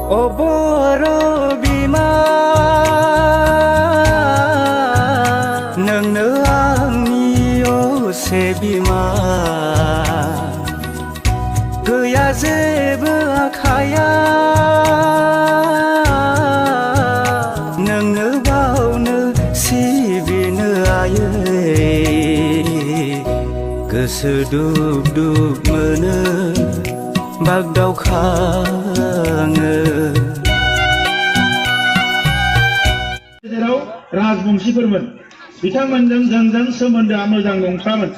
बर' बिमा नोंनो आंनि असे बिमा गैया जेबो आखाया नोंनो बावनो सिबिनो आयै गोसो दुब दुब मोनो बागदावखाङो जेराव राजबंशीफोरमोन बिथांमोनजों जोंजों सोमोन्दोआ मोजां नंखामोन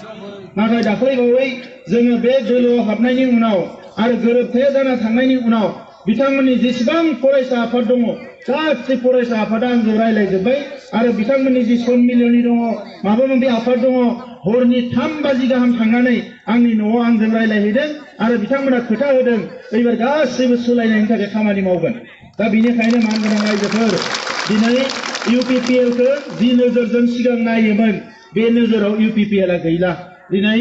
नाथाय दाख्लैबावै जोङो बे दोलोआव हाबनायनि उनाव आरो गोरोबथाया जाना थांनायनि उनाव बिथांमोननि जेसेबां फरायसा आफाद दङ गासै फरायसा आफादा आंजों रायज्लायजोब्बाय आरो बिथांमोननि जि सन्मिलनि दङ माबा माबि आफाद दङ हरनि 3 बाजि गाहाम थांनानै आंनि न'आव आंजों रायज्लायहैदों आरो बिथांमोना खोथा होदों एबार गासैबो सोलायनायनि थाखाय खामानि मावगोन दा बेनिखायनो मानगोनां रायजोफोर दिनै UPPL खौ जि नोजोरजों सिगां नायोमोन बे नोजोराव UPPL आ गैला दिनै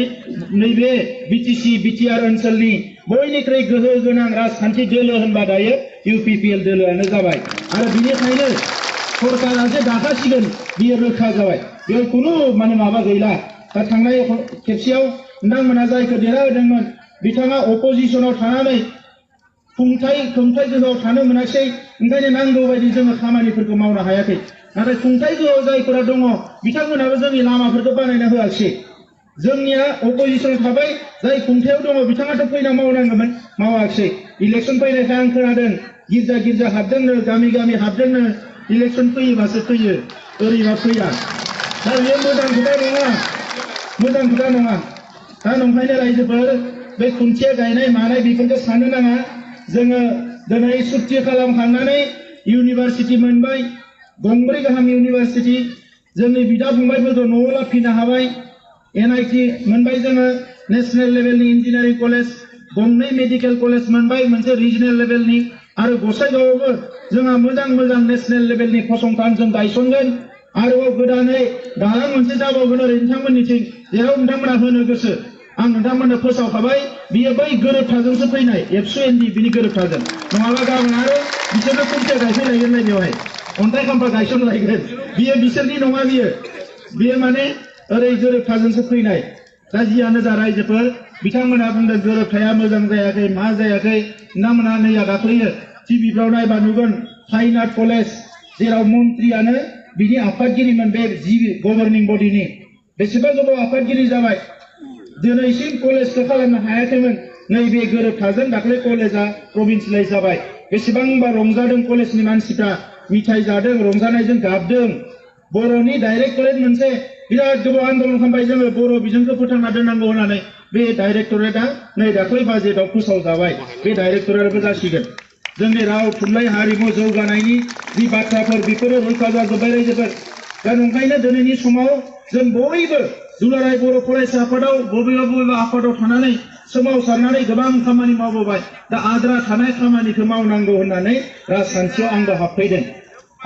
नैबे BTR ओनसोलनि बयनिख्रुइ गोहो गोनां राजखान्थि दोलो होनबा दायो UPPL दोलोआनो जाबाय आरो बेनिखायनो सरकारा जे दाखासिगोन बियो रोखा जाबाय बेयाव खुनु माबा गैला दा थांनाय खेबसेयाव नोंथांमोना जायखौ देरहाहोदोंमोन बिथाङा अपोजिशनाव थानानै खुंथाय गोहोआव थानो मोनासै ओंखायनो नांगौ बायदि जोङो खामानिफोरखौ मावनो हायाखै नाथाय खुंथाय गोहोआव जायफोरा दङ बिथांमोनाबो जोंनि लामाफोरखौ बानायना होआसै जोंनिया अपोजिशनाव थाबाय जाय खुंथायाव दङ बिथाङाथ' फैना मावनांगौमोन मावाखिसै इलेक्सन फैनायखाय आं खोनादों गिर्जा हाबदोंनो गामि हाबदोंनो इलेक्सन फैयोबासो फैयो ओरैबा फैया दा बेयो मोजां खोथा नङा दा नंखायनो रायजोफोर बे खुन्थिया गायनाय मानाय बेफोरखौ साननो नाङा जोङो दिनै सुक्ति खालामखांनानै इउनिभारसिटि मोनबाय गंब्रै गाहाम इउनिभारसिटि जोंनि बिदा फंबायफोरखौ न'आव लाफिनो हाबाय NIT मोनबाय जोङो नेशनेल लेभेलनि इन्जिनियारिं कलेज गंनै मेडिकेल कलेज मोनबाय मोनसे रिजनेल लेभेलनि आरो गसाइगावआवबो जोंहा मोजां नेशनेल लेभेलनि फसंथान जों गायसनगोन आरोबाव गोदानै दालां मोनसे जाबावगोन ओरै नोंथांमोननिथिं जेराव नोंथांमोना होनो गोसो आं नोंथांमोननो फोसावखाबाय बियो बै गोरोबथाजोंसो फैनाय FCND बिनि गोरोबथाजों नङाबा गाबोन आरो बिसोरनो खुन्थिया गायफैलायगोनलाय बेवहाय अन्थाइ खाम्फा गायसनलायगोन बियो बिसोरनि नङा बियो माने ओरै गोरोबथाजोंसो फैनाय दा जियानो जा रायजोफोर बिथांमोना बुंदों गोरोबथाया मोजां जायाखै मा जायाखै नोंथांमोना नैया दाख्लैयो टिभिफ्राव नायबा नुगोन साइनाथ कलेज जेराव मन्त्रियानो बिनि आफादगिरिमोन बे गभर्निं बडिनि बेसेबा गोबाव आफादगिरि जाबाय दिनैसिम कलेजखौ खालामनो हायाखैमोन नैबे गोरोबथाजों दाख्लै कलेजा प्रभिन्सियेलाइज जाबाय बेसेबांबा रंजादों कलेजनि मानसिफ्रा मिथाइ जादों रंजानायजों गाबदों बर'नि डाइरेक्टरेट मोनसे बिराद गोबाव आन्दोलन खालामबाय जोङो बर' बिजोंखौ फोथांना दोननांगौ होननानै बे डाइरेक्टरेटआ नै दाख्लै बाजेटआव फोसावजाबाय बे डाइरेक्टरेटबो जासिगोन जोंनि राव थुनलाइ हारिमु जौगानायनि जि बाथ्राफोर बेफोरो रोखा जाजोब्बाय रायजोफोर दा नंखायनो दिनैनि समाव जों बयबो दुलाराय बर' फरायसा आफादाव बबेबा आफादाव थानानै सोमावसारनानै गोबां खामानि मावबोबाय दा आद्रा थानाय खामानिखौ मावनांगौ होननानै राजखान्थियाव आंबो हाबफैदों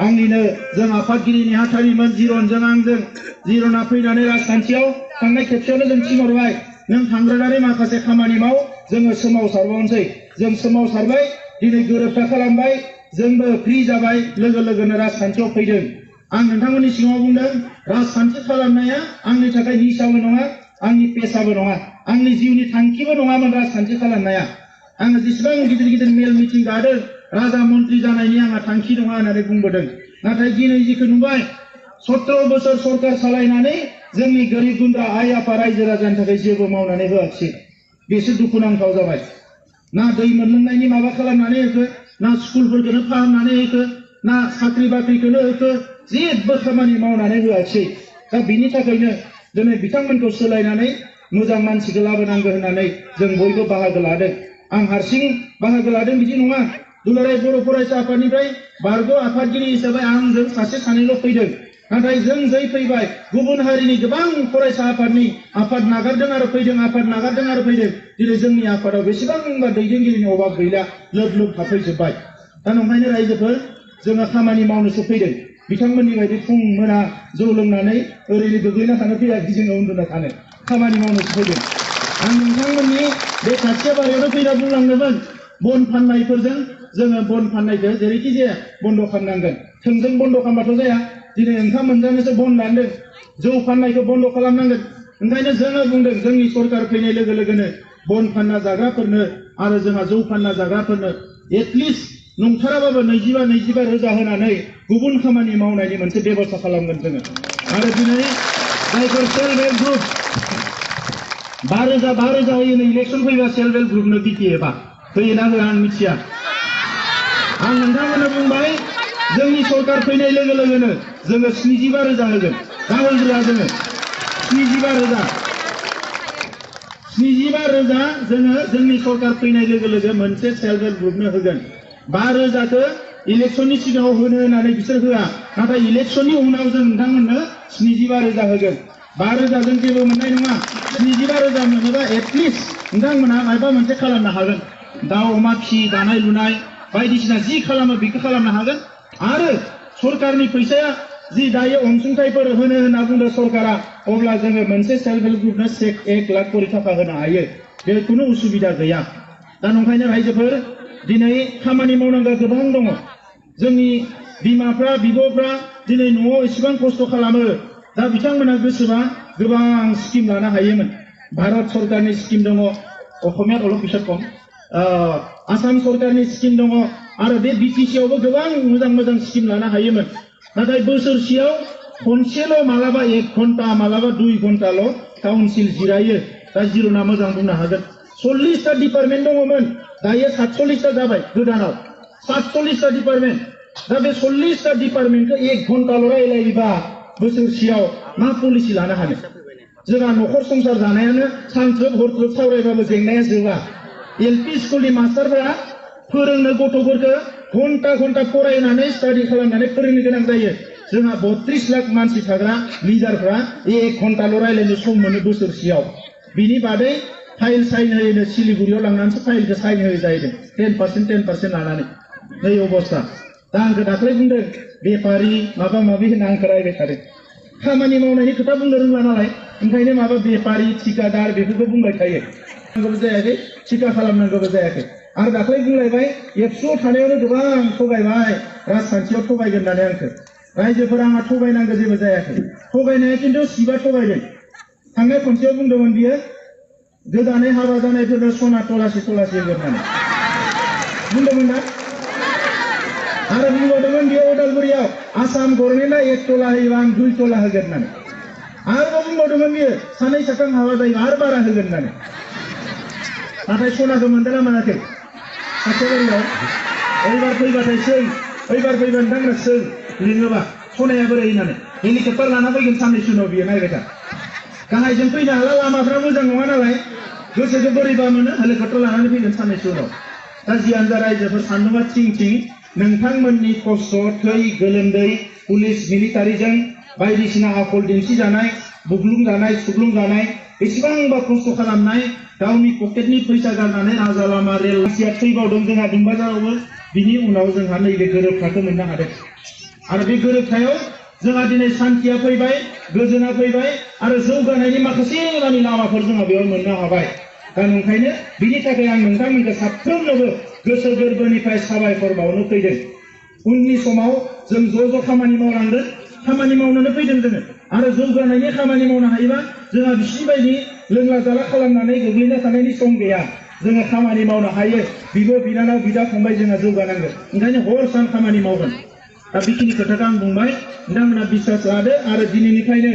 आंनिनो जों आफादगिरि नेहाथारिमोन जिरनजों आंजों जिरना फैनानै राजखान्थियाव थांनाय खेबसेयावनो जों थिनहरबाय नों थांग्रोनानै माखासे खामानि माव जोङो सोमावसारबावनोसै जों सोमावसारबाय दिनै गोरोबथा खालामबाय जोंबो फ्रि जाबाय लोगोनो राजखान्थियाव फैदों आं नोंथांमोननि सिगाङाव बुंदों राजखान्थि खालामनाया आंनि थाखाय निसाबो नङा आंनि पेसाबो नङा आंनि जिउनि थांखिबो नङामोन राजखान्थि खालामनाया आङो जेसेबां गिदिर मेल मिटिं गादों राजा मन्त्रि जानायनि आंहा थांखि नङा होननानै बुंबोदों नाथाय दिनै जिखौ नुबाय 17 बोसोर सरकार सालायनानै जोंनि गोरिब गुन्द्रा आइ आफा रायजो राजानि थाखाय जेबो मावनानै होआखिसै बेसो दुखुनांथाव जाबाय ना दै मोनलोंनायनि माबा खालामनानै होखो ना स्कुलफोरखौनो फाहामनानै होखो ना साख्रि बाख्रिखौनो होखो जेबो खामानि मावनानै होआखिसै दा बिनि थाखायनो दिनै बिथांमोनखौ सोलायनानै मोजां मानसिखौ लाबोनांगौ होननानै जों बयबो बाहागो लादों आं हारसिं बाहागो लादों बिदि नङा दुलाराय बर' फरायसा आफादनिफ्राय बारग' आफादगिरि हिसाबै आंजों सासे सानैल' फैदों नाथाय जों जै फैबाय गुबुन हारिनि गोबां फरायसा आफादनि आफाद नागारदों आरो फैदों आफाद नागारदों आरो फैदों दिनै जोंनि आफादाव बेसेबांबा दैदेनगिरिनि अभाब गैला लोब थाफैजोब्बाय दा नंखायनो रायजोफोर जोङो खामानि मावनोसो फैदों बिथांमोननि बायदि फुं मोना जौ लोंनानै ओरैनो गोग्लैना थानो फैयाखै जोङो उन्दुना थानो खामानि मावनोसो फैदों आं नोंथांमोननि बे खाथियाबारियावनो फैना बुंलांदोंमोन बन फाननायफोरजों जोङो बन फाननायखौ जेरैखि जाया बन्द' खालामनांगोन थोंजों बन्द' खालामबाथ' जाया दिनै ओंखाम मोनजानोसो बन लांदों जौ फाननायखौ बन्द' खालामनांगोन ओंखायनो जोङो बुंदों जोंनि सरकार फैनाय लोगो लोगोनो बन फानना जाग्राफोरनो आरो जोंहा जौ फानना जाग्राफोरनो एटलिस्ट नंथाराबाबो 25 रोजा होनानै गुबुन खामानि मावनायनि मोनसे बेबस्था खालामगोन जोङो आरो दिनै जायफोर सेल्फ हेल्प ग्रुप 5,000 होयोनो इलेक्सन फैबा सेल्फ हेल्प ग्रुपनो बिटिएबा होयोना होआ आं मिथिया आं नोंथांमोननो बुंबाय जोंनि सरकार फैनाय लोगो लोगोनो जोङो 75 रोजा होगोन गाबोन जोङो 75 रोजा जोङो जोंनि सरकार फैनाय लोगो लोगो मोनसे सेल्फ हेल्प ग्रुपनो होगोन 5 रोजाखौ इलेक्शननि सिगाङाव होनो होननानै बिसोर होआ नाथाय इलेक्शननि उनाव जों नोंथांमोननो 75 रोजा होगोन 5 रोजाजों जेबो मोननाय नङा 75 रोजा मोनोबा एटलिस्ट नोंथांमोनहा माबा मोनसे खालामनो हागोन दाउ अमा फिसि दानाय लुनाय बायदिसिना जि खालामो बेखौ खालामनो हागोन आरो सरकारनि फैसाया जि दायो अनसुंथाइफोर होनो होनना बुंदों सरकारा अब्ला जोङो मोनसे सेल्फ हेल्प ग्रुपनो 1 लाख करि थाखा होनो हायो बे खुनु उसुबिदा गैया दा नंखायनो रायजोफोर दिनै खामानि मावनांगौ गोबां दङ जोंनि बिमाफ्रा बिब'फ्रा दिनै न'आव एसेबां खस्थ' खालामो दा बिथांमोना गोसोबा गोबां स्किम लानो हायोमोन भारत सरकारनि स्किम दङ असमिया अलप बिसोर खम आसाम सरकारनि स्किम दङ आरो बे बिटिसिआवबो गोबां मोजां स्किम लानो हायोमोन नाथाय बोसोरसेयाव खनसेल' मालाबा 1 घन्टा मालाबा 2 घन्टाल' काउन्सिल जिरायो दा जिर'ना मोजां बुंनो हागोन 40टा डिपार्टमेन्ट दङमोन दायो 47टा जाबाय गोदानाव 47टा डिपार्टमेन्ट दा बे 40टा डिपार्टमेन्टखौ 1 घन्टाल' रायलायोबा बोसोरसेयाव मा पलिसि लानो हानो जोंहा न'खर संसार जानायानो सानथ्रोब हरथ्रोब सावरायबाबो जेंनाया जोबा एलपि स्कुलनि मास्टारफोरा फोरोंनो गथ'फोरखौ घन्टा फरायनानै स्टाडि खालामनानै फोरोंनो गोनां जायो जोंहा 32 लाख मानसि थाग्रा लिडारफ्रा 1 घन्टाल' रायलायनो सम मोनो बोसोरसेयाव बिनि बादै फाइल साइन होनो सिलिगुरियाव लांनानैसो फाइलखौ साइन होयो जाहैदों 10% लानानै नै अबस्था दा आंखौ दाख्लै बुंदों बेफारि माबा माबि होनना आंखौ रायबाय थादों खामानि मावनायनि खोथा बुंनो रोंला नालाय ओंखायनो माबा बेफारि ठिकादार बेफोरखौ बुंबाय थायो नांगौबो जायाखै थिका खालामनांगौबो जायाखै आरो दाख्लै बुंलायबाय एबसुआव थानायावनो गोबां थगायबाय राजखान्थियाव थगायगोन होननानै आंखौ रायजोफोरा आंहा थगायनांगौ जेबो जायाखै थगायनाया खिन्थु सिबा थगायदों थांनाय खनसेयाव बुंदोंमोन बियो गोदानै हाबा जानायफोरनो सना तलासे होगोन होननानै बुंदोंमोन ना आरो बुंबावदोंमोन बियो उदालगुरियाव आसाम गभर्नमेन्टआ 1 तला होयोबा आं 2 तला होगोन होननानै आरोबाव बुंबावदोंमोन बियो 2 साथाम हाबा जायोबा आरो बारा होगोन होननानै नाथाय सनाखौ मोनदों ना मोनाखै खाथियाव ओइबार फैबाथाय सों ओइबार फैबा नोंथांमोना सों लिङोबा सनाया बोरै होननानै हेलिकप्टार लाना फैगोन साननैसो उनाव बियो नायबाय था गाहायजों फैनो हाला लामाफ्रा मोजां नङा नालाय गोसोखौ बोरैबा मोनो हेलिकप्टार लानानै फैगोन साननैसो उनाव दा जियानो जा रायजोफोर सान्दुङा थिं नोंथांमोननि खस्थ' थै गोलोमदै पुलिस मिलिटारिजों बायदिसिना आखल दिन्थिजानाय बुग्लुंजानाय सुग्लुंजानाय एसेबांबा खस्थ' खालामनाय गावनि पकेटनि फैसा गारनानै राजा लामा रेल लासिया थैबावदों जोंहा दिंबाजारावबो बिनि उनाव जोंहा नैबे गोरोबथाखौ मोननो हादों आरो बे गोरोबथायाव जोंहा दिनै सान्थिया फैबाय गोजोना फैबाय आरो जौगानायनि माखासे मानि लामाफोर जोंहा बेयाव मोननो हाबाय दा ओंखायनो बिनि थाखाय आं नोंथांमोनखौ साफ्रोमनोबो गोसो गोरबोनिफ्राय साबायखर बावनो फैदों उननि समाव जों ज' खामानि मावलांगोन खामानि मावनोनो फैदों जोङो आरो जौगानायनि खामानि मावनो हायोबा जोंहा बिसिनि बायदि लोंला जाला खालामनानै गोग्लैना थानायनि सम गैया जोङो खामानि मावनो हायो बिब' बिनानाव बिदा फंबाय जोंहा जौगानांगोन ओंखायनो हर सान खामानि मावगोन दा बेखिनि खोथाखौ आं बुंबाय नोंथांमोना बिश्वास लादो आरो दिनैनिफ्रायनो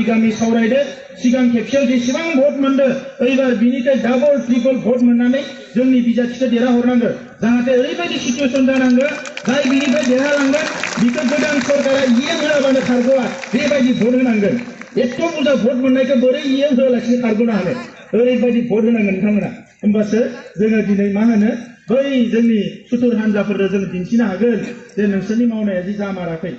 गामि सावरायदो सिगां खेबसेयाव जेसेबां भट मोनदो एबार बिनिफ्राय डाबल ट्रिपल भट मोननानै जोंनि बिजाथिखौ देरहाहरनांगौ जाहाथे ओरैबायदि सिचुवेसन जानांगौ जाय बिनिफ्राय देरहालांगोन बिखौ गोदान सरकारा इएम होआबानो खारग'आ बेबायदि भट होनांगोन एथ' बुरजा भट मोननायखौ बोरै इएम होआलासिनो खारग'नो हानो ओरैबायदि भट होनांगोन नोंथांमोना होमबासो जोङो दिनै मा होनो बै जोंनि सुथुर हान्जाफोरनो जों दिन्थिनो हागोन जे नोंसोरनि मावनाया जि जामाराखै